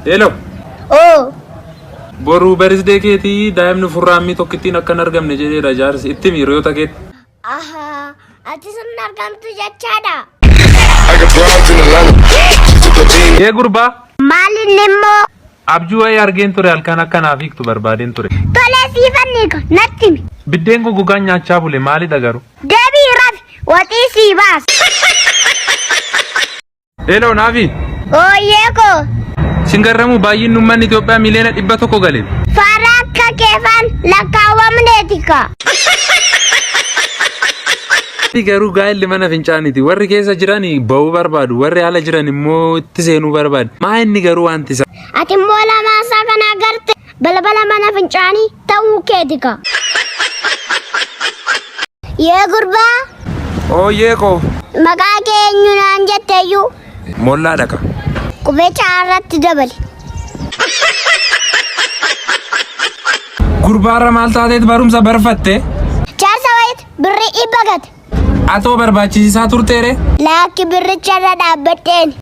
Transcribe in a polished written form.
Hello. Oo. Boru birthday keetii daa'imni furraammii tokkittiin akka hin argamne jedheera jaarsi. Itti himi hiriyoota keetti. Ahaa. Ati sun argamtu jechaadha. I got broads in Atlanta. She took the lean. Ee gurbaa. Maal inni immoo? Abjuu wayii argeen ture halkan akka naaf hiiktu barbaadeen ture. Tolee siifan hiika natti himi. Biddeen goggogaan nyaachaa bule maalidha garuu? Deebii rafi waxii sii baasa. Hello Naafi. Ooyyee koo. Sin garramuu baay'inni uummanni Itoophiyaa miliyoona 100 gale. Faara akka keefaan lakkaawwamneetika. Garuu gaa'elli mana fincaaniiti. Warri keessa jiran ba'uu barbaadu. Warri ala jiran immoo itti seenuu barbaadu. Maa inni garuu wanti isaa? Ati immoo lamaasaa kana agarte balbala mana fincaanii ta'uu keetika. Yee gurbaa. Ooyyee koo. Maqaa kee eenyu naan jetteeyyuu. Mollaa dhaqa. Qubee caarratti dabali. Gurbaarra maal taateet barumsa barfatte? Jaarsa wayit birrii 100 gate. Atoo barbaachisiisaa turteere? Laakki birricha irra dhaabbadheen.